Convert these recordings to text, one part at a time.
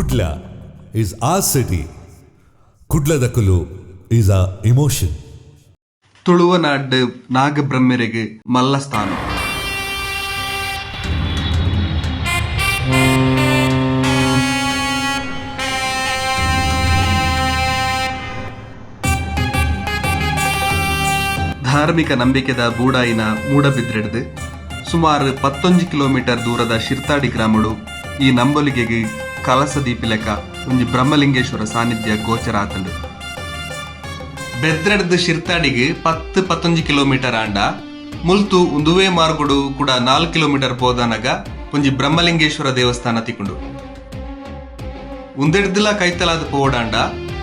Kudla is our city. ಕುಡ್ಲದಕುಲು is a emotion. ತುಳುವನಾಡ್ಡ್ ನಾಗಬ್ರಹ್ಮೆರೆಗ್ ಮಲ್ಲ ಸ್ಥಾನ. ಧಾರ್ಮಿಕ ನಂಬಿಕೆದ ಬೂಡಾಯಿನ ಮೂಡಬಿದ್ರೆಡ್ದ್ ಸುಮಾರ್ ಪತ್ತೊಂಜಿ ಕಿಲೋಮೀಟರ್ ದೂರದ ಶಿರ್ತಾಡಿ ಗ್ರಾಮೊಡು ಈ ನಂಬೊಲಿಗೆಗ್ ಕಲಸ ದೀಪಿಲೆಕ ಒಂಜಿ ಬ್ರಹ್ಮಲಿಂಗೇಶ್ವರ ಸಾನ್ನಿಧ್ಯ ಗೋಚರ ಆತ್ಂಡ್. ಬೆದ್ರಡ್ದ್ ಶಿರ್ತಾಡಿಗ್ ಪತ್ತ್ ಪತ್ತೊಂಜಿ ಕಿಲೋಮೀಟರ್ ಆಂಡ ಮುಲ್ತು ಉಂದುವೇ ಮಾರ್ಗೊಡು ಕುಡ ನಾಲ್ ಕಿಲೋಮೀಟರ್ ಪೋದಾನಗ ಒಂಜಿ ಬ್ರಹ್ಮಲಿಂಗೇಶ್ವರ ದೇವಸ್ಥಾನ ತಿಕುಂಡು. ಉಂದೆಡ್ದ್ಲಾ ಕೈತಲಾದ್ ಪೋವೊಡಾಂಡ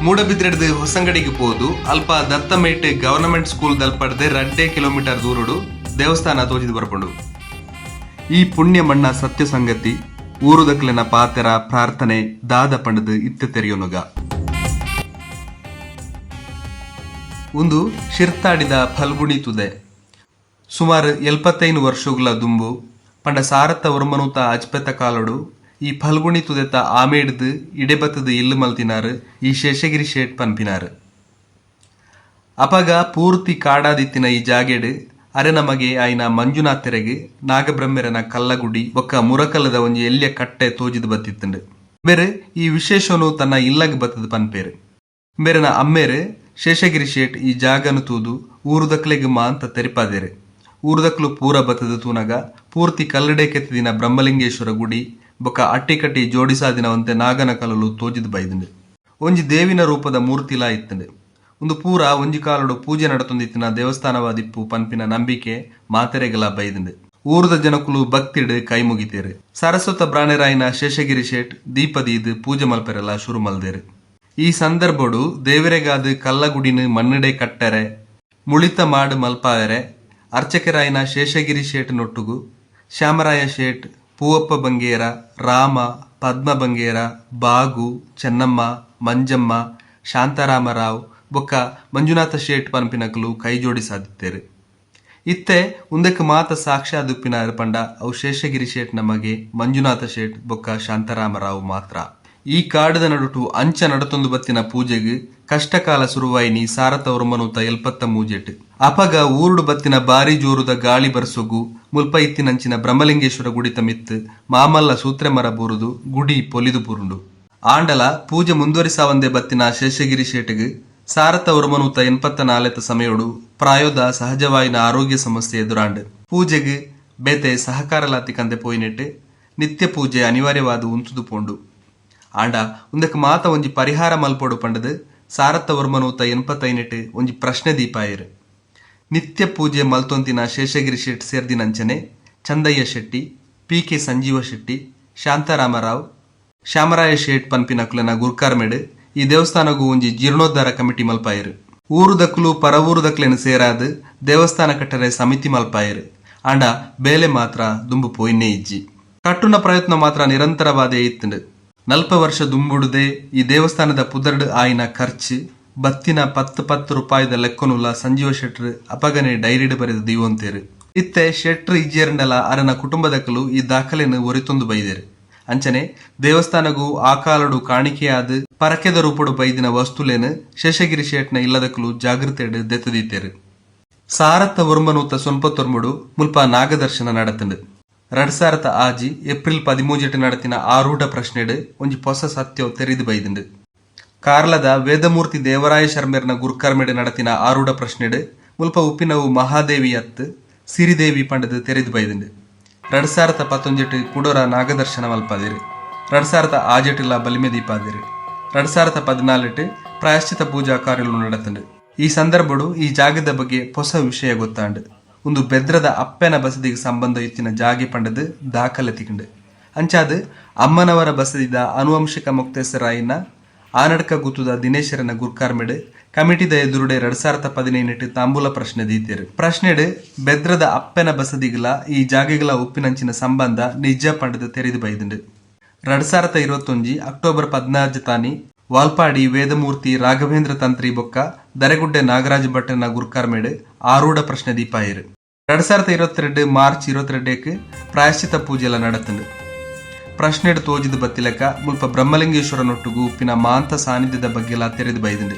ಮೂಡಬಿದ್ರೆಡ್ದ್ ಹೊಸಂಗಡಿಗ್ ಪೋದು ಅಲ್ಪ ದತ್ತಮೇಟ್ ಗವರ್ನಮೆಂಟ್ ಸ್ಕೂಲ್ ದಲ್ಪಡ್ದ್ ರಡ್ಡೆ ಕಿಲೋಮೀಟರ್ ದೂರೊಡು ದೇವಸ್ಥಾನ ತೋಜಿದ್ ಬರ್ಪುಂಡು. ಈ ಪುಣ್ಯ ಮಣ್ಣ ಸತ್ಯ ಸಂಗತಿ, ಊರುದಕ್ಲೆನ ಪಾತೆರ, ಪ್ರಾರ್ಥನೆ ದಾದ ಪಂಡ್ದ್ ಇತ್ತೆ ತೆರಿಯೊನುಗ. ಉಂದು ಶಿರ್ತಾಡಿದ ಫಲ್ಗುಣಿ ತುದೆ. ಸುಮಾರ್ ಎಲ್ಪತ್ತೈನ್ ವರ್ಷೊಗುಲ ದುಂಬು ಪಂಡ ಸಾರತ್ತ ಒರ್ಂಬನೂತ ಅಜ್ಪೆತ ಕಾಲೊಡು ಈ ಫಲ್ಗುಣಿ ತುದೆತ ಆಮೇಡ್ದ್ ಇಡೆ ಬತ್ತ್ದ್ ಇಲ್ಲ್ ಮಲ್ತಿನಾರ್ ಈ ಶೇಷಗಿರಿ ಶೇಟ್ ಪನ್ಪಿನಾರ್. ಅಪಗ ಪೂರ್ತಿ ಕಾಡಾದಿತ್ತಿನ ಈ ಜಾಗೆಡ್ ಅರೆನ ಮಗೆ ಆಯಿನ ಮಂಜುನಾಥೆರೆಗ್ ನಾಗಬ್ರಹ್ಮೆರೆನ ಕಲ್ಲಗುಡಿ ಬೊಕ್ಕ ಮುರಕಲ್ಲುದ ಒಂಜಿ ಎಲ್ಯ ಕಟ್ಟೆ ತೋಜಿದ್ ಬತ್ತಿತ್ತ್ಂಡ್. ಇಂಬೆರ್ ಈ ವಿಶೇಷೊನು ತನ್ನ ಇಲ್ಲಗ್ ಬತ್ತ್ದ್ ಪನ್ಪೆರ್. ಇಂಬೆರೆನ ಅಮ್ಮೆರ್ ಶೇಷಗಿರಿ ಶೇಟ್ ಈ ಜಾಗನ್ ತೂದು ಊರುದಕ್ಲೆಗ್ ಮಾಂತ ತೆರಿಪಾದೆರ್. ಊರುದಕ್ಲು ಪೂರ ಬತ್ತ್ದ್ ತೂನಗ ಪೂರ್ತಿ ಕಲ್ಲ್ಡೇ ಕೆತ್ತ್ದಿನ ಬ್ರಹ್ಮಲಿಂಗೇಶ್ವರ ಗುಡಿ ಬೊಕ್ಕ ಅಟ್ಟಿಕಟ್ಟಿ ಜೋಡಿಸಾದಿನ ಒಂತೆ ನಾಗನ ಕಲೊಲು ತೋಜಿದ್ ಬೈದ್ಂಡ್. ಒಂಜಿ ದೇವಿನ ರೂಪದ ಮೂರ್ತಿಲಾ ಇತ್ತ್ಂಡ್. ಉಂದು ಪೂರ ಒಂಜಿ ಕಾಲೊಡು ಪೂಜೆ ನಡತೊಂದಿತ್ತಿನ ದೇವಸ್ಥಾನವಾದಿಪ್ಪು ಪನ್ಪಿನ ನಂಬಿಕೆ ಮಾತೆರೆಗಲಾ ಬೈದ್ಂಡ್. ಊರುದ ಜನಕುಲು ಭಕ್ತಿಡ್ ಕೈ ಮುಗಿತೆರ್. ಸಾರಸ್ವತ ಬ್ರಾಣೆರಾಯಿನ ಶೇಷಗಿರಿ ಶೇಟ್ ದೀಪ ದೀದ್ ಪೂಜೆ ಮಲ್ಪೆರೆಲಾ ಶುರು ಮಲ್ದೆರ್. ಈ ಸಂದರ್ಭೊಡು ದೇವೆರೆಗಾದ್ ಕಲ್ಲಗುಡಿನ್ ಮಣ್ಣ್ಡೇ ಕಟ್ಟರೆ, ಮುಳಿತ ಮಾಡ್ ಮಲ್ಪಾವೆರೆ ಅರ್ಚಕೆರಾಯಿನ ಶೇಷಗಿರಿ ಶೇಟ್ ನೊಟ್ಟುಗು ಶ್ಯಾಮರಾಯ ಶೇಟ್, ಪೂವಪ್ಪ ಬಂಗೇರ, ರಾಮ, ಪದ್ಮ ಬಂಗೇರ, ಬಾಗು, ಚೆನ್ನಮ್ಮ, ಮಂಜಮ್ಮ, ಶಾಂತಾರಾಮ ರಾವ್ ಬೊಕ್ಕ ಮಂಜುನಾಥ ಶೇಟ್ ಪನ್ಪಿನಕುಲು ಕೈಜೋಡಿಸಾದಿತ್ತೆರ್. ಇತ್ತೆ ಉಂದೆಕ್ ಮಾತ ಸಾಕ್ಷಿ ಆದುಪ್ಪಿನಾರ್ ಪಂಡ ಅವು ಶೇಷಗಿರಿ ಶೇಟ್ನ ಮಗೆ ಮಂಜುನಾಥ ಶೇಟ್ ಬೊಕ್ಕ ಶಾಂತಾರಾಮ ರಾವ್ ಮಾತ್ರ. ಈ ಕಾಡುದ ನಡುಟು ಅಂಚ ನಡತೊಂದು ಬತ್ತಿನ ಪೂಜೆಗ್ ಕಷ್ಟ ಕಾಲ ಸುರುವಾಯಿನಿ ಸಾರತ್ತ ಒರುಂಬನೂತ ಎಲ್ಪತ್ತ ಮೂಜೆಟ್. ಅಪಗ ಊರುಡು ಬತ್ತಿನ ಬಾರಿ ಜೋರುದ ಗಾಳಿ ಬರ್ಸೊಗು ಮುಲ್ಪ ಇತ್ತಿನಂಚಿನ ಬ್ರಹ್ಮಲಿಂಗೇಶ್ವರ ಗುಡಿತ ಮಿತ್ತ್ ಮಾಮಲ್ಲ ಸೂತ್ರೆ ಮರ ಬೂರುದು ಗುಡಿ ಪೊಲಿದ್ ಬೂರುಂಡು. ಆಂಡಲ ಪೂಜೆ ಮುಂದುವರಿಸಾವಂದೆ ಬತ್ತಿನ ಶೇಷಗಿರಿ ಶೇಟ್ಗ್ ಸಾರತ್ತ ಒರುಂಬನೂತ ಎನ್ಪತ್ತ ನಾಲೆತ ಸಮಯೊಡು ಪ್ರಾಯೊದ ಸಹಜವಾಯಿನ ಆರೋಗ್ಯ ಸಮಸ್ಯೆ ಎದುರಾಂಡ್. ಪೂಜೆಗ್ ಬೇತೆ ಸಹಕಾರಲಾ ತಿಕಂದೆ ಪೋಯಿನೆಟ್ ನಿತ್ಯ ಪೂಜೆ ಅನಿವಾರ್ಯವಾದ್ ಉಂತುದು ಪೋಂಡು. ಆಂಡ ಉಂದೆಕ್ ಮಾತ ಒಂಜಿ ಪರಿಹಾರ ಮಲ್ಪೊಡು ಪಂಡ್ದ್ ಸಾರತ್ತ ಒರ್ಂಬನೂತ ಎನ್ಪತ್ತೈನೆಟ್ ಒಂಜಿ ಪ್ರಶ್ನೆ ದೀಪಾಯೆರ್. ನಿತ್ಯ ಪೂಜೆ ಮಲ್ತೊಂತಿನ ಶೇಷಗಿರಿ ಶೆಟ್ ಸೇರ್ದಿನಂಚನೆ ಚಂದಯ್ಯ ಶೆಟ್ಟಿ, ಪಿ ಕೆ ಸಂಜೀವ ಶೆಟ್ಟಿ, ಶಾಂತಾರಾಮ ರಾವ್, ಶ್ಯಾಮರಾಯ ಶೇಟ್ ಪನ್ಪಿನಕುಲೆನ ಗುರ್ಕಾರ್ಮೆಡ್ ಈ ದೇವಸ್ಥಾನೊಗು ಒಂಜಿ ಜೀರ್ಣೋದ್ಧಾರ ಕಮಿಟಿ ಮಲ್ಪಾಯೆರ್. ಊರುದಕುಲು ಪರವೂರುದಕ್ಲೆನ್ ಸೇರಾದ್ ದೇವಸ್ಥಾನ ಕಟ್ಟರೆ ಸಮಿತಿ ಮಲ್ಪಾಯೆರ್. ಆಂಡ ಬೇಲೆ ಮಾತ್ರ ದುಂಬು ಪೋಯಿನೇ ಇಜ್ಜಿ. ಕಟ್ಟುನ ಪ್ರಯತ್ನ ಮಾತ್ರ ನಿರಂತರವಾದೇ ಇತ್ತ್ಂಡ್. ನಲ್ಪ ವರ್ಷ ದುಂಬುಡುದೇ ಈ ದೇವಸ್ಥಾನದ ಪುದರ್ಡ್ ಆಯಿನ ಖರ್ಚ್, ಬತ್ತಿನ ಪತ್ತ್ ಪತ್ತ್ ರೂಪಾಯಿದ ಲೆಕ್ಕೊನುಲ ಸಂಜೀವ ಶೆಟ್ರ್ ಅಪಗನೆ ಡೈರಿಡ್ ಬರೆದ್ ದೀವೊಂತೆರ್. ಇತ್ತೆ ಶೆಟ್ರ್ ಇಜ್ಜೆರ್ಂಡಲ ಅರೆನ ಕುಟುಂಬದಕುಲು ಈ ದಾಖಲೆನ್ ಒರಿತೊಂದು ಬೈದೆರ್. ಅಂಚನೆ ದೇವಸ್ಥಾನಗ್ ಆ ಕಾಲೊಡು ಕಾಣಿಕೆಯಾದ್ ಪರಕೆದ ರೂಪೊಡು ಬೈದಿನ ವಸ್ತುಲೆನ್ ಶೇಷಗಿರಿ ಶೇಟ್ನ ಇಲ್ಲದಕುಲು ಜಾಗೃತೆಡ್ ದೆತ್ತ್ ದೀತೆರ್. ಸಾರತ್ತ ಒರುಂಬನೂತ ಸೊನ್ಪತ್ತೊರ್ಂಬೊಡು ಮುಲ್ಪ ನಾಗದರ್ಶನ ನಡತ್ಂಡ್. ರಡ್ಡ್ ಸಾರತ್ತ ಆಜಿ ಏಪ್ರಿಲ್ ಪದಿಮೂಜೆಟ್ ನಡತಿನ ಆರೂಢ ಪ್ರಶ್ನೆಡ್ ಒಂಜಿ ಪೊಸ ಸತ್ಯೊ ತೆರಿದ್ ಬೈದ್ಂಡ್. ಕಾರ್ಲದ ವೇದಮೂರ್ತಿ ದೇವರಾಯ ಶರ್ಮೆರ್ನ ಗುರ್ಕಾರ್ಮೆಡ್ ನಡತಿನ ಆರೂಢ ಪ್ರಶ್ನೆಡ್ ಮುಲ್ಪ ಉಪ್ಪಿನವು ಮಹಾದೇವಿ ಅತ್ತ್ ಸಿರಿದೇವಿ ಪಂಡ್ದ್ ತೆರಿದ್ ಬೈದ್ಂಡ್. ರಡ್ಡ್ ಸಾರತ್ತ ಪತ್ತೊಂಜೆಟ್ ಕುಡೊರ ನಾಗದರ್ಶನ ಮಲ್ಪಾದೆರ್. ರಡ್ಡ್ ಸಾರತ್ತ ಆಜೆಟ್ ಲಾ ಬಲಿಮೆ ದೀಪಾದೆರ್. ರಡ್ಡ್ ಸಾರತ್ತ ಪದಿನಾಲೆಟ್ ಪ್ರಾಯಶ್ಚಿತ ಪೂಜಾ ಕಾರ್ಯೊಲು ನಡತ್ಂಡ್. ಈ ಸಂದರ್ಭೊಡು ಈ ಜಾಗೆದ ಬಗ್ಗೆ ಪೊಸ ವಿಷಯ ಗೊತ್ತಾಂಡ್. ಉಂದು ಬೆದ್ರದ ಅಪ್ಪೆನ ಬಸದಿಗ್ ಸಂಬಂಧ ಇತ್ತಿನ ಜಾಗೆ ಪಂಡ್ದ್ ದಾಖಲೆ ತಿಕ್ಂಡ್. ಅಂಚಾದ್ ಅಮ್ಮನವರ ಬಸದಿದ ಅನುವಂಶಿಕ ಮೊಕ್ತೇಸೆರಾಯಿನ ಆನಡ್ಕ ಗುತ್ತುದ ದಿನೇಶೆರೆನ ಗುರ್ಕಾರ್ಮೆಡ್ ಕಮಿಟಿದ ಎದುರುಡೆ ರಡ್ಡ್ ಸಾರತ್ತ ಪದಿನೈನ್ ಟ್ ತಾಂಬೂಲ ಪ್ರಶ್ನೆ ದೀತೆರ್. ಪ್ರಶ್ನೆಡ್ ಬೆದ್ರದ ಅಪ್ಪೆನ ಬಸದಿಗ್ಲಾ ಈ ಜಾಗೆಗ್ಲಾ ಉಪ್ಪಿನಂಚಿನ ಸಂಬಂಧ ನಿಜ ಪಂಡ್ದ್ ತೆರಿದ್ ಬೈದ್ಂಡ್. ರಡ್ಡ್ ಸಾರತ್ತ ಇರ್ವತ್ತೊಂಜಿ ಅಕ್ಟೋಬರ್ ಪದಿನಾಜಿ ತಾನಿ ವಾಲ್ಪಾಡಿ ವೇದಮೂರ್ತಿ ರಾಘವೇಂದ್ರ ತಂತ್ರಿ ಬೊಕ್ಕ ದರೆಗುಡ್ಡೆ ನಾಗರಾಜ ಭಟ್ರೆನ ಗುರ್ಕಾರ್ಮೆಡ್ ಆರೂಢ ಪ್ರಶ್ನೆ ದೀಪಾಯೆರ್. ರಡ್ಡ್ ಸಾರತ್ತ ಇರ್ವತ್ತೆರಡು ಮಾರ್ಚ್ ಇರ್ವತ್ತೆರಡು ಕ್ಕ್ ಪ್ರಾಯಶ್ಚಿತ್ತ ಪೂಜೆಲ ನಡತ್ಂಡ್. ಪ್ರಶ್ನೆಡ್ ತೋಜಿದ್ ಬತ್ತಿಲೆಕ್ಕ ಮುಲ್ಪ ಬ್ರಹ್ಮಲಿಂಗೇಶ್ವರನೊಟ್ಟುಗು ಉಪ್ಪಿನ ಮಾಂತ ಸಾನ್ನಿಧ್ಯದ ಬಗ್ಗೆಲಾ ತೆರೆದು ಬೈದುಂಡು.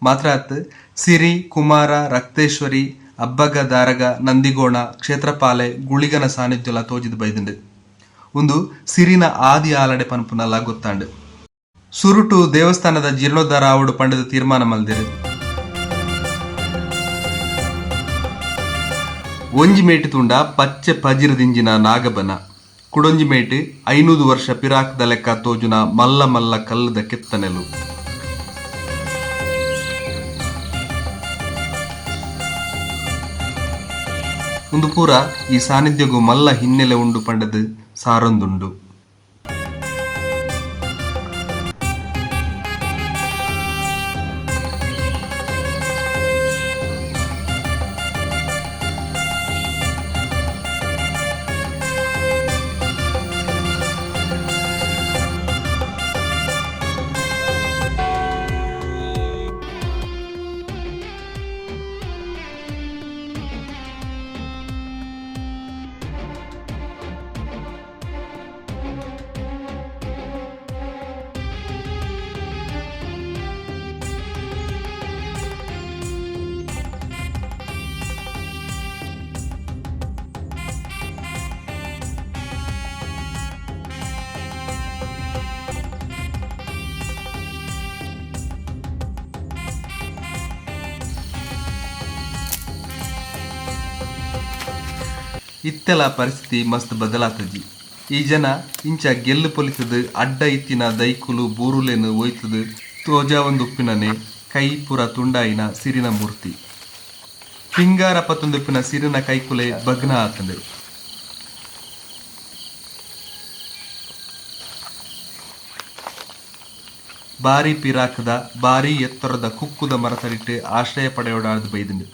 ಮಾತ್ರ ಅತ್ ಸಿರಿ, ಕುಮಾರ, ರಕ್ತೇಶ್ವರಿ, ಅಬ್ಬಗ ದಾರಗ, ನಂದಿಗೋಣ, ಕ್ಷೇತ್ರಪಾಲೆ, ಗುಳಿಗನ ಸಾನ್ನಿಧ್ಯಲ ತೋಜಿದ್ ಬೈದುಂಡು. ಉಂದು ಸಿರಿನ ಆದಿ ಆಲಡೆ ಪನ್ಪುನಲ ಗೊತ್ತಾಂಡು. ಸುರುಟು ದೇವಸ್ಥಾನದ ಜೀರ್ಣೋದ್ಧಾರ ಆವೊಡು ಪಂಡುದು ತೀರ್ಮಾನ ಮಲ್ದೆರ್. ಒಂಜಿ ಮೇಟ್ ತೂಂಡ ಪಚ್ಚೆ ಪಜಿರ್ ದಿಂಜಿನ ನಾಗಬನ, ಕುಡೊಂಜಿ ಮೇಟ್ 500 ವರ್ಷ ಪಿರಾಕ್ದ ಲೆಕ್ಕ ತೋಜುನ ಮಲ್ಲ ಮಲ್ಲ ಕಲ್ಲುದ ಕೆತ್ತನೆಲು. ಉಂದು ಪೂರ ಈ ಸಾನ್ನಿಧ್ಯಗು ಮಲ್ಲ ಹಿನ್ನೆಲೆ ಉಂಡು ಪಂಡದು ಸಾರೊಂದುಂಡು. ಇತ್ತೆಲ ಪರಿಸ್ಥಿತಿ ಮಸ್ತ್ ಬದಲಾತಜಿ. ಈ ಜನ ಇಂಚ ಗೆಲ್ಲು ಪೊಲಿತದ್ ಅಡ್ಡ ಇತ್ತಿನ ದೈಕುಲು ಬೂರುಲೆನ್ ಒಯ್ತುದು ತೋಜಾವೊಂದುಪ್ಪಿನನೆ ಕೈ ಪೂರ ತುಂಡಾಯಿನ ಸಿರಿನ ಮೂರ್ತಿ. ಪಿಂಗಾರ ಪತ್ತೊಂದುಪ್ಪಿನ ಸಿರಿನ ಕೈಕುಲೆ ಭಗ್ನ ಆತುಂಡು. ಬಾರಿ ಪಿರಾಕದ ಬಾರಿ ಎತ್ತರದ ಕುಕ್ಕುದ ಮರತಡಿಟ್ ಆಶ್ರಯ ಪಡೆಯೊಡಾದ್ ಬೈದುಂಡು.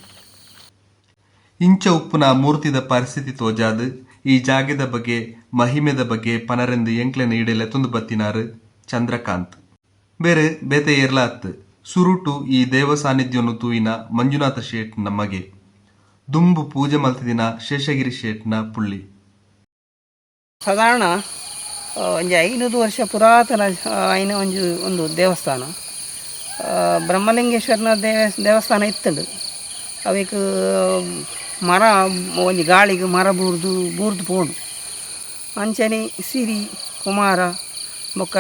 ಇಂಚ ಉಪ್ಪುನ ಮೂರ್ತಿದ ಪರಿಸ್ಥಿತಿ ತೋಜಾದ್ ಈ ಜಾಗೆದ ಬಗ್ಗೆ ಮಹಿಮೆದ ಬಗ್ಗೆ ಪನರೆಂದು ಎಂಕ್ಲೆನ ಈಡೆ ಲೆತ್ತೊಂದು ಬತ್ತಿನಾರು ಚಂದ್ರಕಾಂತ್. ಬೇರೆ ಬೇತೆ ಏರ್ಲ ಅತ್ತು ಸುರುಟು ಈ ದೇವ ಸಾನ್ನಿಧ್ಯನು ತೂಯಿನ ಮಂಜುನಾಥ ಶೇಟ್ ನಮಗೆ ದುಂಬು ಪೂಜೆ ಮಲ್ತಿದಿನ ಶೇಷಗಿರಿ ಶೇಟ್ನ ಪುಳ್ಳಿ. ಸಾಧಾರಣ ಒಂಜಿ 500 ವರ್ಷ ಪುರಾತನ ಆಯಿನ ಒಂಜಿ ಒಂದು ದೇವಸ್ಥಾನ. ಬ್ರಹ್ಮಲಿಂಗೇಶ್ವರನ ದೇವಸ್ಥಾನ ಇತ್ತುಂಡು. ಅವೇಕ್ ಮರ ಒಂಜಿ ಗಾಳಿಗೆ ಮರ ಬೂರ್ದು ಬೂರ್ದು ಪೋಂಡು. ಅಂಚನೆ ಸಿರಿ ಕುಮಾರ ಬೊಕ್ಕ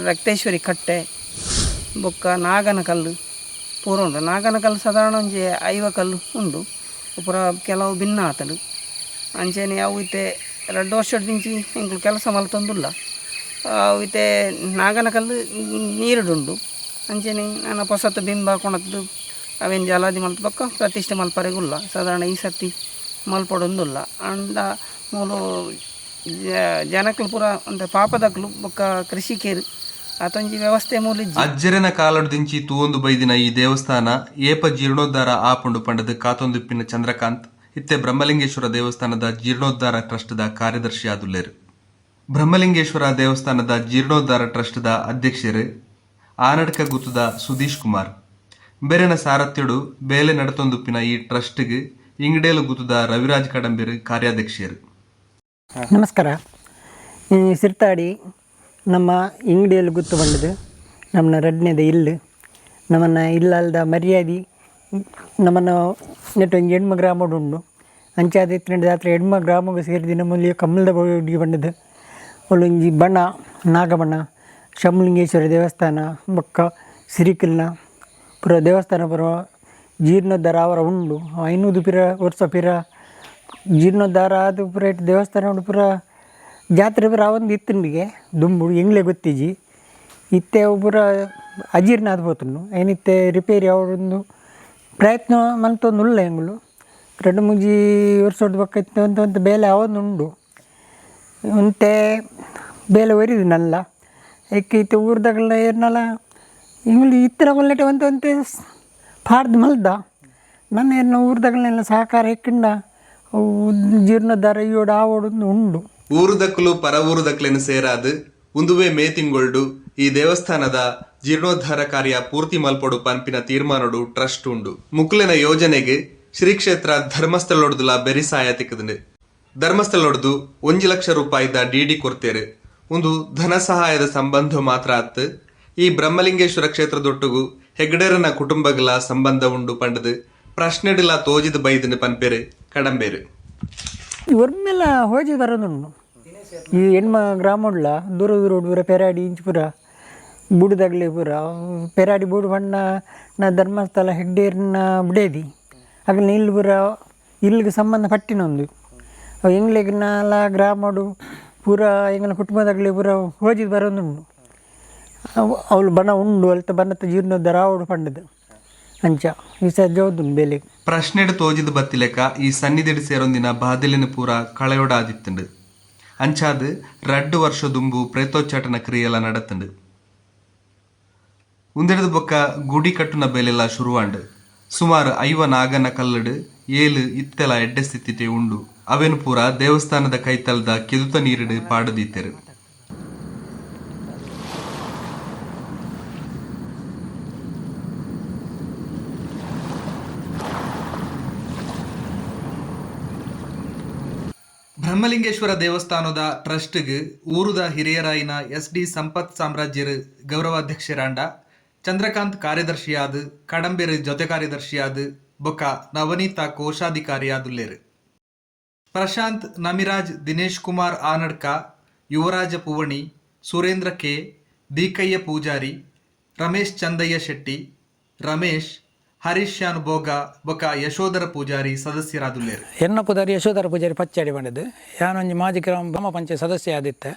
ರಕ್ತೇಶ್ವರಿ ಕಟ್ಟೆ ಬೊಕ್ಕ ನಾಗನ ಕಲ್ಲು ಪೂರ ಉಂಡು. ನಾಗನ ಕಲ್ಲು ಸಾಧಾರಣ ಒಂಜಿ 50 ಕಲ್ಲು ಉಂಡು, ಪೂರ ಕೆಲವು ಭಿನ್ನ ಆತುಂಡು. ಅಂಚನೆ ಅವು ಇತ್ತೆ 2 ವರ್ಷದಿಂಚಿ ಎಂಕುಲು ಕೆಲಸ ಮಲ್ತೊಂದುಲ್ಲ. ಅವು ಇತ್ತೆ ನಾಗನ ಕಲ್ಲು ನೀರುಡುಂಡು. ಅಂಚನೆ ನನ್ನ ಪೊಸತ್ ಬಿಂಬ ಕೊಣತ್ತು ಅವೇನು ಜಲಾದಿ ಮಲ್ತ ಬೊಕ್ಕ ಪ್ರತಿಷ್ಠೆ ಮಲ್ಪರೆಗುಲ್ಲ. ಸಾಧಾರಣ ಈ ಸರ್ತಿ ಮಲ್ಪೊಡೊಂದುಲ್ಲ. ಅಂಡ ಮೂಲು ಜನಕ್ಲು ಪೂರ ಅಂತೆ ಪಾಪದಕ್ಲು ಬೊಕ್ಕ ಕೃಷಿಕೇರು ಆತೊಂಜಿ ವ್ಯವಸ್ಥೆ ಮೂಲಿಜ್ಜಿ. ಅಜ್ಜೆರೆನ ಕಾಲಡ್ದಿಂಚಿ ತೂವೊಂದು ಬೈದಿನ ಈ ದೇವಸ್ಥಾನ ಏಪ ಜೀರ್ಣೋದ್ಧಾರ ಆಪುಂಡು ಪಂಡದು ಕಾತೊಂದುಪ್ಪಿನ ಚಂದ್ರಕಾಂತ್ ಇತ್ತೆ ಬ್ರಹ್ಮಲಿಂಗೇಶ್ವರ ದೇವಸ್ಥಾನದ ಜೀರ್ಣೋದ್ಧಾರ ಟ್ರಸ್ಟ್ದ ಕಾರ್ಯದರ್ಶಿ ಆದುಲ್ಲೇರು. ಬ್ರಹ್ಮಲಿಂಗೇಶ್ವರ ದೇವಸ್ಥಾನದ ಜೀರ್ಣೋದ್ಧಾರ ಟ್ರಸ್ಟ್ದ ಅಧ್ಯಕ್ಷರು ಆನಡ್ಕ ಗುತ್ತದ ಸುಧೀಶ್ ಕುಮಾರ್. ಬೇರೆನ ಸಾರಥ್ಯಡು ಬೇಲೆ ನಡತೊಂದುಪ್ಪಿನ ಈ ಟ್ರಸ್ಟ್ಗೆ ಇಂಗಡೇಲು ಗುತ್ತದ ರವಿರಾಜ್ ಕಡಂಬೀರ್ ಕಾರ್ಯಾಧ್ಯಕ್ಷರು. ನಮಸ್ಕಾರ. ಈ ಸಿರ್ತಾಡಿ ನಮ್ಮ ಇಂಗಡಿಯಲ್ಲಿ ಗುತ್ತು ಬಂದದ್ದು ನಮ್ಮನ್ನ ರಡ್ನೇದ ಇಲ್ಲು ನಮ್ಮನ್ನು ಇಲ್ಲಲ್ದ ಮರ್ಯಾದೆ ನಮ್ಮನ್ನು ನೆಟ್ಟು ಒಂಜಿ ಎಣ್ಮ ಗ್ರಾಮಡು ಉಂಡು. ಅಂಚಾದ ಇತ್ತಿನ ಜಾತ್ರೆ ಎಣ್ಮ ಗ್ರಾಮಗೂ ಸೇರಿದ ನಮ್ಮಲ್ಲಿ ಕಮ್ಮಲ್ದ ಬೊಡಿ ಬಂದದ್ದು ಒಲ್ಲೊಂಜಿ ಬಣ ನಾಗಬಣ ಶಂಭುಲಿಂಗೇಶ್ವರ ದೇವಸ್ಥಾನ ಬೊಕ್ಕ ಸಿರಿಕಲ್ನ ಪೂರ ದೇವಸ್ಥಾನ ಪೂರ ಜೀರ್ಣೋದ್ಧಾರ ಅವರ ಉಂಡು. 500 ಪಿರ ವರ್ಷ ಪಿರ ಜೀರ್ಣೋದ್ಧಾರ ಅದು ಪೂರ ಇಟ್ಟು ದೇವಸ್ಥಾನ ಉಂಡು. ಪೂರ ಜಾತ್ರೆ ಪೂರ ಒಂದು ಇತ್ತುಂಡಿಗೆ ದುಂಬು ಎಂಗ್ಲೆ ಗೊತ್ತಿಜಿ ಇತ್ತೆ ಅವು ಪೂರ ಅಜೀರ್ಣ ಆದ್ ಪೋತುಂಡು. ಐನಿತ್ತೆ ರಿಪೇರಿ ಅವರೊಂದು ಪ್ರಯತ್ನ ಮಲ್ತೊಂದುಲ್ಲ ಎಂಗುಲು 2-3 ವರ್ಷದ ಬೊಕ್ಕ ಇತ್ತೆ ಒಂತೆ ಒಂತೆ ಬೇಲೆ ಅವೊಂದುಂಡು. ಒಂತೆ ಬೇಲೆ ಒರಿದು ನಲ್ಲ ಐಕ್ ಇತ್ತೆ ಊರ್ದಗಲ್ನ ಏರ್ನಲ ಇಂಗ್ಲಿ ಇತ್ತಿನ ಒಲ್ಲೆಟೆ ಒಂತೆ ಒಂತೆ ಪಾಡ್ದು ಮಲ್ದ ನನ್ನ ಏರ್ನ ಊರ್ದಗಲ್ನೆಲ್ಲ ಸಹಕಾರ ಎಕ್ಕಿಂಡ ಅವು ಜೀರ್ಣೋದ್ಧಾರ ಈಯೋಡು ಆವೋಡು ಉಂಡು. ಊರುದಕ್ಕಲು ಪರ ಊರುದಕ್ಲೆನ್ ಸೇರಾದ್ ಉಂದುವೇ ಮೇ ತಿಂಗೊಳ್ಡು ಈ ದೇವಸ್ಥಾನದ ಜೀರ್ಣೋದ್ಧಾರ ಕಾರ್ಯ ಪೂರ್ತಿ ಮಲ್ಪೊಡು ಪನ್ಪಿನ ತೀರ್ಮಾನೊಡು ಟ್ರಸ್ಟ್ ಉಂಡು. ಮುಕ್ಲೆನ ಯೋಜನೆಗೆ ಶ್ರೀ ಕ್ಷೇತ್ರ ಧರ್ಮಸ್ಥಳೊಡ್ದುಲ ಬೆರಿಸಾಯ ತಿಕ್ಕುದುಂಡು. ಧರ್ಮಸ್ಥಳೊಡ್ದು 1 ಲಕ್ಷ ರೂಪಾಯಿದ ಡಿಡಿ ಕೊರ್ತೆರ್. ಒಂದು ಧನ ಸಹಾಯದ ಸಂಬಂಧ ಮಾತ್ರ ಅತ್ತು ಈ ಬ್ರಹ್ಮಲಿಂಗೇಶ್ವರ ಕ್ಷೇತ್ರದೊಟ್ಟುಗು ಹೆಗ್ಡೇರನ ಕುಟುಂಬಗಳ ಸಂಬಂಧ ಉಂಡು ಪಂಡದು ಪ್ರಶ್ನೆಡಿಲ ತೋಜಿದ ಬೈದಿನ ಪನ್ಪೇರು ಕಡಂಬೇರು. ಒರ್ಮೆಲ್ಲ ಹೋಜಿ ಬರೋದುಂಡು. ಈ ಎಣ್ಮ ಗ್ರಾಮಡ್ಲ ದೂರ ದೂರ ಪೂರ ಪೆರಾಡಿ ಇಂಚ್ ಪೂರ ಬೂಡುದಾಗಲಿ ಪೂರ ಪೆರಾಡಿ ಬೂಡು ಬಣ್ಣ ನ ಧರ್ಮಸ್ಥಳ ಹೆಗ್ಡೇರ್ನ ಬುಡೇದಿ ಅಗಲ ಇಲ್ಲು ಪೂರ ಇಲ್ಲಿಗೆ ಸಂಬಂಧ ಪಟ್ಟಿನೊಂದು. ಅವು ಎಂಗ್ಲೆಗ್ನಾಲ ಗ್ರಾಮಡು ಪೂರ ಎಂಗ್ಲ ಕುಟುಂಬದಾಗಲಿ ಪೂರ ಹೋಜಿದ್ ಬರೋದುಂಡು. ಅವಳು ಬಣ ಉಂಡು ಅಲ್ತ ಬಣ್ಣದ ಜೀರ್ಣೋದ್ಧಾರ ಆವಡು ಪಂಡದು ಅಂಚ ಈ ಸಜ್ಜ ಬೆಲೆ. ಪ್ರಶ್ನೆಡ್ ತೋಜಿದ ಬತ್ತಿಲೆಕ ಈ ಸನ್ನಿಧಿಡ್ ಸೇರೊಂದಿನ ಬಾದಿಲಿನ ಪೂರ ಕಳೆಯೊಡಾದಿತ್ತುಂಡು. ಅಂಚಾದ್ 2 ವರ್ಷ ದುಂಬು ಪ್ರೇತೋಚ್ಚಾಟನ ಕ್ರಿಯೆಲ ನಡತುಂಡು. ಉಂದೆಡ್ದ್ ಬೊಕ್ಕ ಗುಡಿ ಕಟ್ಟುನ ಬೇಲೆಲ ಶುರುವಾಂಡ್. ಸುಮಾರು 50 ನಾಗನ ಕಲ್ಲುಡ್ 7 ಇತ್ತೆಲ ಎಡ್ಡೆ ಸ್ಥಿತಿಟೇ ಉಂಡು. ಅವೆನ್ ಪೂರ ದೇವಸ್ಥಾನದ ಕೈತಲ್ದ ಕೆದುತ ನೀರುಡ್ ಪಾಡುದೀತೆರ್. ಬ್ರಹ್ಮಲಿಂಗೇಶ್ವರ ದೇವಸ್ಥಾನದ ಟ್ರಸ್ಟ್ಗ್ ಊರುದ ಹಿರಿಯರಾಯಿನ ಎಸ್ ಡಿ ಸಂಪತ್ ಸಾಮ್ರಾಜ್ಯರು ಗೌರವಾಧ್ಯಕ್ಷರಾಂಡ, ಚಂದ್ರಕಾಂತ್ ಕಾರ್ಯದರ್ಶಿಯಾದ್, ಕಡಂಬೆರ್ ಜೊತೆ ಕಾರ್ಯದರ್ಶಿಯಾದ್, ಬೊಕ್ಕ ನವನೀತ ಕೋಶಾಧಿಕಾರಿಯಾದುಲ್ಲೇರು. ಪ್ರಶಾಂತ್ ನಮಿರಾಜ್, ದಿನೇಶ್ ಕುಮಾರ್ ಆನಡ್ಕ, ಯುವರಾಜ ಪುವಣಿ, ಸುರೇಂದ್ರ ಕೆ, ದೀಕಯ್ಯ ಪೂಜಾರಿ, ರಮೇಶ್ ಚಂದಯ್ಯ ಶೆಟ್ಟಿ, ರಮೇಶ್, ಹರೀಶ್ ಶಾನ್ ಬೋಗ ಬೊಕ್ಕ ಯಶೋಧರ ಪೂಜಾರಿ ಸದಸ್ಯರಾದುಲ್ಲೇರು. ಎನ್ನ ಪುದರ್ ಯಶೋಧರ ಪೂಜಾರಿ ಪಚ್ಚಾಡಿ ಪಂಡದು. ಯಾನೊಂಜಿ ಮಾಜಿ ಗ್ರಾಮ ಗ್ರಾಮ ಪಂಚಾಯತ್ ಸದಸ್ಯ ಆದಿತ್ತೆ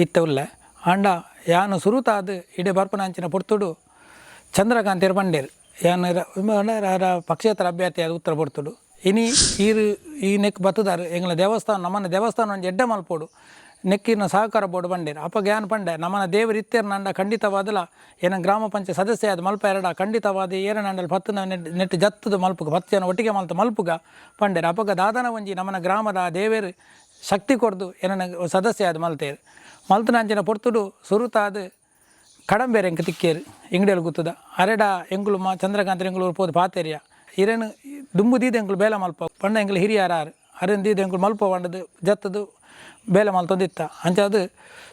ಇತ್ತೆ ಉಲ್ಲೆ. ಆಂಡ ಯಾನು ಸುರುತಾದ್ ಇಡೆ ಬರ್ಪುನ ಅಂಚಿನ ಪೊರ್ತುಡು ಚಂದ್ರಕಾಂತೇರ್ ಪಂಡೇರ್, ಯಾನ್ ಪಕ್ಷೇತರ ಅಭ್ಯರ್ಥಿ ಆದ್ ಉತ್ತರ ಪೊರ್ತುಡು, ಇನಿ ಈರ್ ಈ ನೆಕ್ ಬತ್ತುದಾರ್, ಎಂಗ್ಲ ದೇವಸ್ಥಾನ ನಮ್ಮನ ದೇವಸ್ಥಾನ ಒಂಜಿ ಎಡ್ಡೆ ಮಲ್ಪೊಡು, ನೆಕ್ಕಿನ ಸಹಕಾರ ಬೋಡು ಪಂಡೇರ್. ಅಪಗ ಯಾನ್ ಪಂಡೆ, ನಮ್ಮನ ದೇವರು ಇತ್ತೆರ್ ನಂಡ ಖಂಡಿತವಾದಲ ಏನ ಗ್ರಾಮ ಪಂಚಾಯತ್ ಸದಸ್ಯ ಆದ್ ಮಲ್ಪ ಎರಡ ಖಂಡಿತವಾದ ಏರನಂಡಲ್ ಪತ್ತು ನೆಟ್ ಜತ್ತದ ಮಲ್ಪುಗ 10 ಜನ ಒಟ್ಟಿಗೆ ಮಲ್ತ ಮಲ್ಪುಗ ಪಂಡೇರ್. ಅಪಗ ದಾದನ ಒಂಜಿ ನಮ್ಮನ ಗ್ರಾಮದ ದೇವೇರು ಶಕ್ತಿ ಕೊರ್ದು ಏನನ ಸದಸ್ಯ ಆದ್ ಮಲ್ತೇರು. ಮಲ್ತನಂಚಿನ ಪೊರ್ತುಡು ಸುರುತಾದ್ ಕಡಂಬೇರೆ ಎಂಕ್ ತಿಕ್ಕೇರು ಇಂಗಡಿಯಲ್ಲಿ ಗುತ್ತದ ಅರೆಡ ಎಂಕುಲು ಮಾ ಚಂದ್ರಕಾಂತ ಎಂಕುಲು ಪೋದು ಪಾತೆರಿಯ, ಇರೇನು ದುಂಬು ದೀದ ಎಂಕುಲು ಬೇಲೆ ಮಲ್ಪ ಪಂಡ ಎಂಕುಲು ಹಿರಿಯರಾರು ಅರೆನ್ ದೀದ ಎಂಕುಲು ಮಲ್ಪ ಪಂಡದು ಜತ್ತದು ಬೇಲೆ ಮಲ್ತೊಂದಿತ್ತ. ಅಂಚಾದ್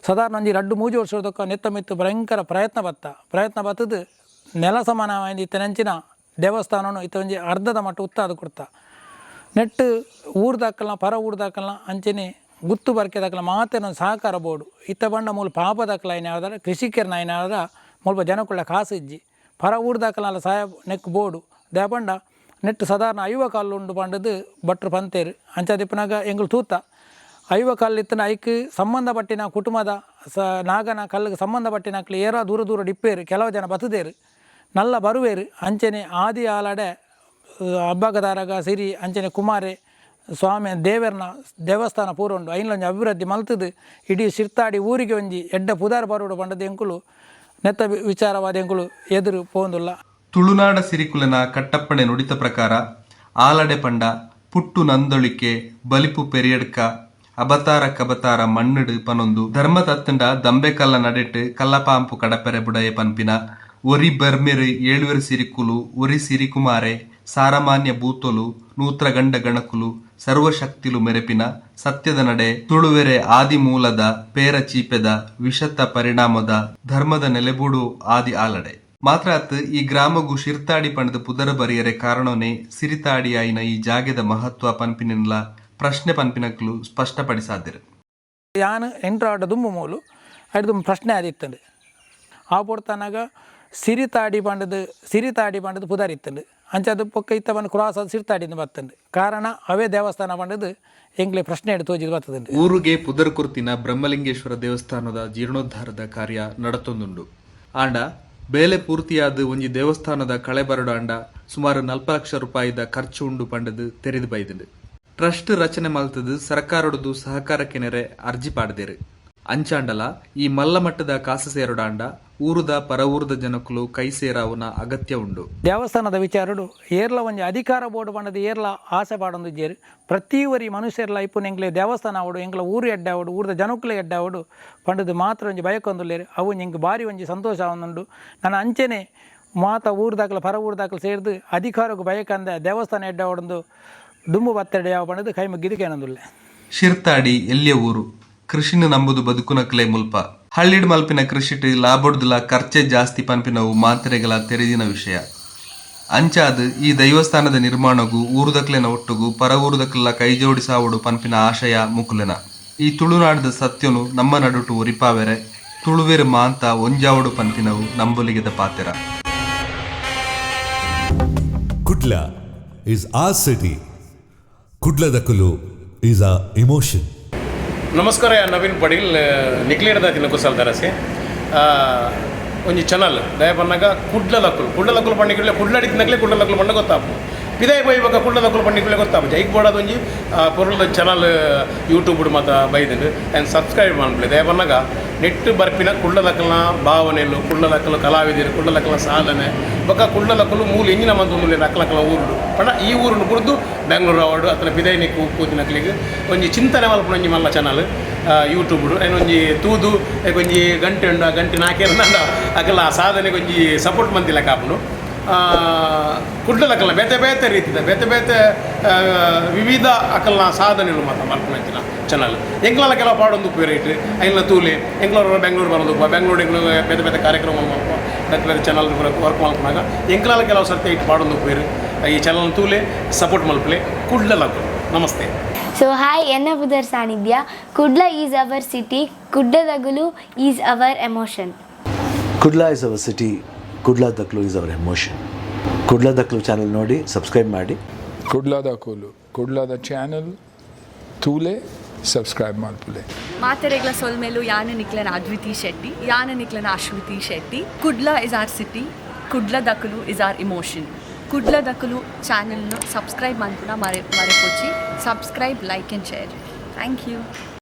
ಸಾಧಾರಣ ಒಂಜಿ 2-3 ವರ್ಷದೊಕ್ಕ ನೆತ್ತ ಮಿತ್ತು ಭಯಂಕರ ಪ್ರಯತ್ನ ಬತ್ತ ಪ್ರಯತ್ನ ಬತ್ತದು ನೆಲ ಸಮಾನ ಇತ್ತನಂಚಿನ ದೇವಸ್ಥಾನನು ಇತ್ತ ಒಂಜಿ ಅರ್ಧದ ಮಟ್ಟ ಉತ್ತಾದ ಕೊಡ್ತ. ನೆಟ್ಟು ಊರ್ದಾಕಲ್ನ ಪರ ಊರ್ದಾಕಲ್ನ ಅಂಚನೆ ಗುತ್ತು ಬರ್ಕೆದಾಕಲ ಮಾತೆನ ಸಹಕಾರ ಬೋಡು. ಇತ್ತ ಬಂಡ ಮೂಲು ಪಾಪದಾಕಲ ಐನ ಯಾವ್ದಾರ ಕೃಷಿಕರ್ನ ಐನ ಯಾವ್ದಾರ ಮುಲ್ಪ ಜನಕುಳ್ಳ ಕಾಸು ಇಜ್ಜಿ ಪರ ಊರ್ದಾಕಲ ಸಹಾಯ ನೆಕ್ ಬೋಡು. ದೇಪಂಡ ನೆಟ್ಟು ಸಾಧಾರಣ 50 ಕಾಲು ಉಂಡು ಪಂಡದು ಭಟ್ರು ಪಂತೇರು. ಅಂಚಾದಿಪ್ಪನಾಗ ಎಂಕುಲು ತೂತ 50 ಕಲ್ಲು ಇತ್ತನ ಐಕ್ ಸಂಬಂಧಪಟ್ಟಿನ ಕುಟುಂಬದ ನಾಗನ ಕಲ್ಲಿಗೆ ಸಂಬಂಧಪಟ್ಟಿನ ಏರೋ ದೂರ ದೂರ ಡಿಪ್ಪೇರು, ಕೆಲವು ಜನ ಬತ್ತದೇರು ನಲ್ಲ ಬರುವೇರು. ಅಂಚನೆ ಆದಿ ಆಲಡೆ ಹಬ್ಬಗದಾರಗ ಸಿರಿ ಅಂಚನೆ ಕುಮಾರೆ ಸ್ವಾಮಿ ದೇವರನ ದೇವಸ್ಥಾನ ಪೂರ ಉಂಡು. ಐನ್ಲೊಂಜಿ ಅಭಿವೃದ್ಧಿ ಮಲ್ತದು ಇಡೀ ಶಿರ್ತಾಡಿ ಊರಿಗೆ ಒಂಜಿ ಎಡ್ಡ ಪುದಾರ್ ಬರೋಡು ಪಂಡದು ಎಂಕುಲು ನೆತ್ತ ವಿಚಾರವಾದ ಎಂಕುಲು ಎದುರು ಪೋಂದುಲ್ಲ. ತುಳುನಾಡ ಸಿರಿಕುಲನ ಕಟ್ಟಪ್ಪಣೆ ನುಡಿತ ಪ್ರಕಾರ ಆಲಡೆ ಪಂಡ ಪುಟ್ಟು ನಂದೊಳಿಕೆ ಬಲಿಪು ಪೆರಿಯಡ್ಕ ಅಬತಾರ ಕಬತಾರ ಮಣ್ಣುಡು ಪನೊಂದು ಧರ್ಮ ತತ್ತಂಡ ದಂಬೆ ಕಲ್ಲ ನಡೆಟ್ ಕಲ್ಲಪಾಂಪು ಕಡಪೆರೆ ಬುಡಯ ಪನ್ಪಿನ ಒರಿ ಬರ್ಮೆರು ಏಳುವೆರು ಸಿರಿಕುಲು ಒರಿ ಸಿರಿಕುಮಾರೆ ಸಾರಮಾನ್ಯ ಭೂತೊಲು ನೂತ್ರ ಗಂಡ ಗಣಕುಲು ಸರ್ವಶಕ್ತಿಲು ಮೆರೆಪಿನ ಸತ್ಯದ ನಡೆ ತುಳುವೆರೆ ಆದಿ ಮೂಲದ ಪೇರ ಚೀಪೆದ ವಿಷತ ಪರಿಣಾಮದ ಧರ್ಮದ ನೆಲೆಬೂಡು ಆದಿ ಆಲಡೆ. ಮಾತ್ರ ಅತ್ ಈ ಗ್ರಾಮಗು ಶಿರ್ತಾಡಿ ಪಂಡದ ಪುದರ ಬರಿಯರೆ ಕಾರಣನೇ ಸಿರಿತಾಡಿಯಾಯಿನ ಈ ಜಾಗೆದ ಮಹತ್ವ ಪನ್ಪಿನಿನ್ಲ ಪ್ರಶ್ನೆ ಪನ್ಪಿನಕ್ಲು ಸ್ಪಷ್ಟಪಡಿಸಾದಿರು. ಯಾನ್ ಎಂಟ್ರಾಡ ದುಂಬು ಮೂಲು ಐಡ್ದು ಪ್ರಶ್ನೆ ಆದಿತ್ತಂಡು. ಆ ಪೊರ್ತನಾಗ ಸಿರಿತಾಡಿ ಪಂಡದು ಸಿರಿತಾಡಿ ಪಂಡದು ಪುದರ್ ಇತ್ತಂಡು. ಅಂಚಾದ ಪೊಕ್ಕ ಇತ್ತ ಬಂದು ಕ್ರಾಸ್ ಅದು ಸಿರ್ತಾಡಿಂದ ಬತ್ತಂಡು. ಕಾರಣ ಅವೇ ದೇವಸ್ಥಾನ ಪಂಡದು ಎಂಕ್ಲೆ ಪ್ರಶ್ನೆ ಎಡ್ ತೋಜಿದ್ ಬತ್ತದಂಡು. ಊರುಗೆ ಪುದರ್ ಕುರ್ತಿನ ಬ್ರಹ್ಮಲಿಂಗೇಶ್ವರ ದೇವಸ್ಥಾನದ ಜೀರ್ಣೋದ್ಧಾರದ ಕಾರ್ಯ ನಡತೊಂದುಂಡು. ಆಂಡ ಬೇಲೆ ಪೂರ್ತಿಯಾದ ಒಂಜಿ ದೇವಸ್ಥಾನದ ಕಳೆ ಬರಡು ಆಂಡ ಸುಮಾರು 40 ಲಕ್ಷ ರೂಪಾಯಿದ ಖರ್ಚು ಉಂಡು ಪಂಡದು ತೆರೆದು ಬೈದುಂಡು. ಟ್ರಸ್ಟ್ ರಚನೆ ಮಲ್ತದು ಸರ್ಕಾರೊಡದು ಸಹಕಾರಕ್ಕೆ ನೆರೆ ಅರ್ಜಿ ಪಾಡ್ದೇರು. ಅಂಚಾಂಡಲ ಈ ಮಲ್ಲ ಮಟ್ಟದ ಕಾಸು ಸೇರೊಡಾಂಡ ಊರುದ ಪರ ಊರುದ ಜನಕುಲು ಕೈ ಸೇರಾವುನ ಅಗತ್ಯ ಉಂಡು. ದೇವಸ್ಥಾನದ ವಿಚಾರಡು ಏರ್ಲ ಒಂಜಿ ಅಧಿಕಾರ ಬೋರ್ಡ್ ಪಂಡದು ಏರ್ಲ ಆಸೆ ಪಾಡೊಂದಿಜ್ಜೇರು. ಪ್ರತಿ ಒರಿ ಮನುಷ್ಯರ್ಲ ಇಪ್ಪುನ ಎಂಕ್ಲೆ ದೇವಸ್ಥಾನ ಆವಡು, ಎಂಕ್ಲ ಊರು ಎಡ್ಡೆ ಆವಡು, ಊರ್ದ ಜನಕುಲೆ ಎಡ್ಡೆ ಆವಡು ಪಂಡದು ಮಾತ್ರ ಒಂಜಿ ಬಯಕೊಂದುಲ್ಲೇರು. ಅವು ಎಂಕ್ ಬಾರಿ ಒಂಜಿ ಸಂತೋಷ ಆವೊಂದುಂಡು. ನನ ಅಂಚೆನೆ ಮಾತ ಊರ್ದಾಕಲ ಪರ ಊರ್ದಾಕಲ ಸೇರ್ದು ಅಧಿಕಾರಕ್ಕೆ ಬಯಕಂದ ದೇವಸ್ಥಾನ ಎಡ್ಡೆ ಆವಡೊಂದು ದುಂಬು ಬತ್ತೆಡೆ ಯಾವ ಪಂಡದು ಕೈ ಮುಗ್ಗಿದು ಕೇನೊಂದುಲ್ಲೆ. ಶಿರ್ತಾಡಿ ಎಲ್ಯ ಊರು. ಕೃಷಿನ ನಂಬುದು ಬದುಕುನಕ್ಲೆ ಮುಲ್ಪ. ಹಳ್ಳಿಡ್ ಮಲ್ಪಿನ ಕೃಷಿಟ್ ಲಾಭೊಡ್ದುಲ ಖರ್ಚೆ ಜಾಸ್ತಿ ಪನ್ಪಿನವು ಮಾತೆರೆಗ್ಲಾ ತೆರಿದಿನ ವಿಷಯ. ಅಂಚಾದ್ ಈ ದೈವಸ್ಥಾನದ ನಿರ್ಮಾಣೊಗು ಊರುದಕ್ಲೆನ ಒಟ್ಟುಗು ಪರ ಊರುದಕ್ಲೆಲ ಕೈಜೋಡಿಸಾವೊಡು ಪನ್ಪಿನ ಆಶಯ ಮುಕುಲೆನ. ಈ ತುಳುನಾಡ್ದ ಸತ್ಯೊನು ನಮ್ಮ ನಡುಟು ಒರಿಪಾವೆರೆ ತುಳುವೆರ್ ಮಾಂತ ಒಂಜಾವೊಡು ಪನ್ಪಿನವು ನಂಬೊಲಿಗೆದ ಪಾತೆರ. Kudla is our city. ಕುಡ್ಲದಕುಲು is a emotion. ನಮಸ್ಕಾರ, ನವೀನ್ ಪಡೀಲ್ ನಿಕ್ಲೇಡ್ದ ಕುಸಲ್ ದರಸೆ. ಒಂಜಿ ಚಾನಲ್ ದಯ ಪನ್ನಗ ಕುಡ್ಲದಕುಲು, ಕುಡ್ಲದಕುಲು ಪಂಡಿಕುಲೆ ಕುಡ್ಲಡಿತ್ತಿನಕ್ಲೆ ಕುಡ್ಲದಕುಲು ಪಂಡ ಗೊತ್ತಾಪು. ಪಿದಾಯಿ ಪೋಯಿ ಕುಡ್ಲದಕುಲು ಪಂಡಿಕುಲೆ ಗೊತ್ತಾಪು. ಜೈಕ್ ಬೋಡಾದ ಒಂಜಿ ಪೊರ್ಲುದ ಚಾನಲ್ ಯೂಟ್ಯೂಬ್ ಮಾತ ಬೈದುಂಡು. And subscribe ಮನ್ಪುಲೆ. ದಯ ಪನ್ನಗ ನೆಟ್ ಬರ್ಪಿನ ಕುಡ್ಲದಕಲ್ನ ಭಾವನೆಲು, ಕುಡ್ಲದಕಲು ಕಲಾವಿದರು, ಕುಡ್ಲದಕಲ್ನ ಸಾಧನೆ, ಬೊಕ್ಕ ಕುಡ್ಲದಕುಲು ಮೂಲು ಎಂಜಿನ ಮಂತೊಂದುಲ್ಲೆರ್ ಅಕ್ಲಕ್ಲ ಊರುಡು ಪಂಡ ಈ ಊರುನು ಬುಡ್ದು ಬೆಂಗ್ಳೂರು ಆವಡ್ ಅತ್ತಂಡ ಪಿದಯಿನಿಕ್ ಪೋತಿನಕ್ಲೆಗ್ ಒಂಜಿ ಚಿಂತನೆ ಮಲ್ಪುನ ಒಂಜಿ ಮಲ್ಲ ಚಾನಲ್ ಯೂಟ್ಯೂಬ್ಡು. ಐನ್ ಒಂಜಿ ತೂದು ಐಕ್ ಒಂಜಿ ಗಂಟೆ ಉಂಡು, ಆ ಗಂಟೆ ನಾಕೇರ್ನಾಂಡ ಅಕಲ್ನ ಆ ಸಾಧನೆಗೆ ಒಂಜಿ ಸಪೋರ್ಟ್ ಮಂತಿಲೆಕ್ಕ ಆಪುಂಡು. ಕುಡ್ಲದಕಲ್ನ ಬೇತೆ ಬೇತೆ ರೀತಿದ ಬೇತೆ ಬೇತೆ ವಿವಿಧ ಅಕಲ್ನ ಸಾಧನೆಲು ಮಾತ ಮಲ್ಪುನಂಚಿನ ಚಾನಲ್. ಎಂಕ್ಲಲ ಕೆಲವು ಪಾಡೊಂದು ಉಪ್ಪುವೆರ್ ಐಟ್, ಐನ್ಲ ತೂಲೆ. ಎಂಕ್ಲ ಬೆಂಗ್ಳೂರು ಬರೋದು, ಬೆಂಗ್ಳೂರು ಎಂಕ್ಲು ಬೇತೆ ಬೇತೆ ಕಾರ್ಯಕ್ರಮ ಮಲ್ಪ, ಬೇತೆ ಬೇತೆ ಚಾನಲ್ ವರ್ಕ್ ಮಲ್ಪುನಾಗ ಎಂಕ್ಲಲ ಕೆಲವು ಸರ್ತಿ ಐಟ್ ಪಾಡೊಂದು ಉಪ್ಪುವೆರ್. ಈ ಚಾನಲ್ ತೂಲೆ, ಸಪೋರ್ಟ್ ಮಲ್ಪಲೆ. ಕುಡ್ಲದಕುಲು. ನಮಸ್ತೆ. ಸೊ ಹಾಯ್, ಎನ್ನ ಪುದರ್ ಸಾನಿಧ್ಯ. Kudla is our city. ಕುಡ್ಲದಗುಲು is our emotion. Kudla is our city. ಕುಡ್ಲಾದಕ್ಲು is our emotion. ಕುಡ್ಲಾದಕ್ಲು channel ನೋಡಿ, ಸಬ್ಸ್ಕ್ರೈಬ್ ಮಾಡಿ. ಕುಡ್ಲದಕುಲು, ಕುಡ್ಲದ ಚಾನಲ್ ತೂಲೆ, ಸಬ್ಸ್ಕ್ರೈಬ್ ಮಲ್ಪುಲೆ. ಮಾತೆರೆಗ್ಲ ಸೊಲ್ಮೆಲು. ಯಾನ ನಿಕ್ಲೆನ ಅದ್ವಿತಿ ಶೆಟ್ಟಿ, ಯಾನ ನಿಕ್ಲೆನ Ashwithi Shetty. Kudla is our city. ಕುಡ್ಲದಕುಲು is our emotion. ಕುಡ್ಲದಕುಲು ಚಾನೆಲ್ನು subscribe ಮನ್ಪುನ ಮರೆ ಮರೆಪೊಚ್ಚಿ. Subscribe, like and share. Thank you.